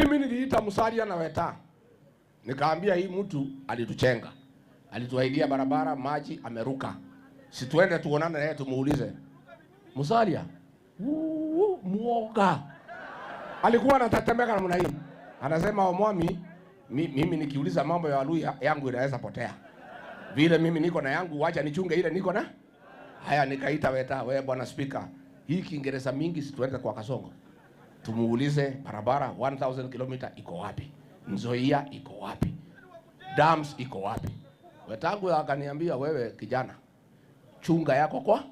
Mimi niliita Musalia na Weta, nikaambia hii mtu alituchenga, alituahidia barabara, maji, ameruka. Si tuende tuonane naye tumuulize. Musalia uu, muoga alikuwa anatetemeka namna hii, anasema Omwami, mimi nikiuliza mambo ya Waluhya yangu inaweza potea, vile mimi niko na yangu, wacha nichunge ile niko na haya. Nikaita Weta, wewe bwana spika, hii Kiingereza mingi, si tuende kwa Kasongo tumuulize barabara 1000 km iko wapi, Nzoia iko wapi, dams iko wapi? Wetangu akaniambia, wewe kijana, chunga yako kwa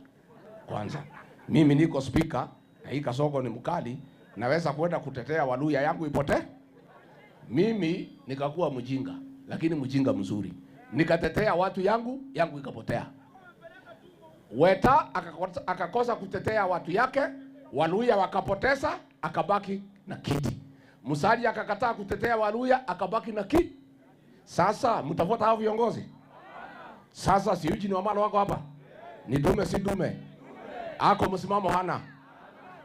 kwanza. Mimi niko spika na hii Kasongo ni mkali, naweza kwenda kutetea Waluhya yangu ipotee. Mimi nikakuwa mjinga, lakini mjinga mzuri, nikatetea watu yangu, yangu ikapotea. Weta akakosa kutetea watu yake, Waluhya wakapoteza, akabaki na kiti. Musalia akakataa kutetea Waluhya, akabaki na kiti. Sasa mtafuata hao viongozi? Sasa si Eugene Wamalwa wako hapa? Ni dume si dume? Ako msimamo hana.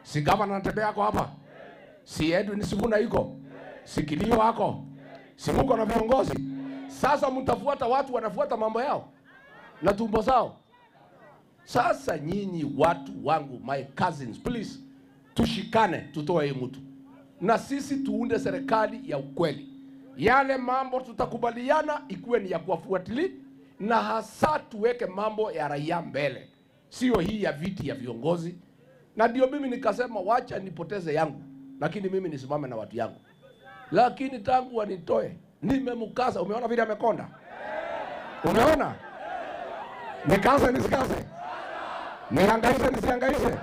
Si gavana anatembea ako hapa? Si Edwin Sifuna iko? Si Kilio ako? Si muko na viongozi? Sasa mtafuata watu wanafuata mambo yao na tumbo zao. Sasa nyinyi watu wangu, my cousins, please tushikane, tutoe hii mtu na sisi tuunde serikali ya ukweli. Yale mambo tutakubaliana ikuwe ni ya kuwafuatilia, na hasa tuweke mambo ya raia mbele, sio hii ya viti ya viongozi. Na ndio mimi nikasema wacha nipoteze yangu, lakini mimi nisimame na watu yangu. Lakini tangu wanitoe nimemkaza. Umeona vile amekonda? Umeona? Nikaze nisikaze? Nihangaishe nisihangaishe?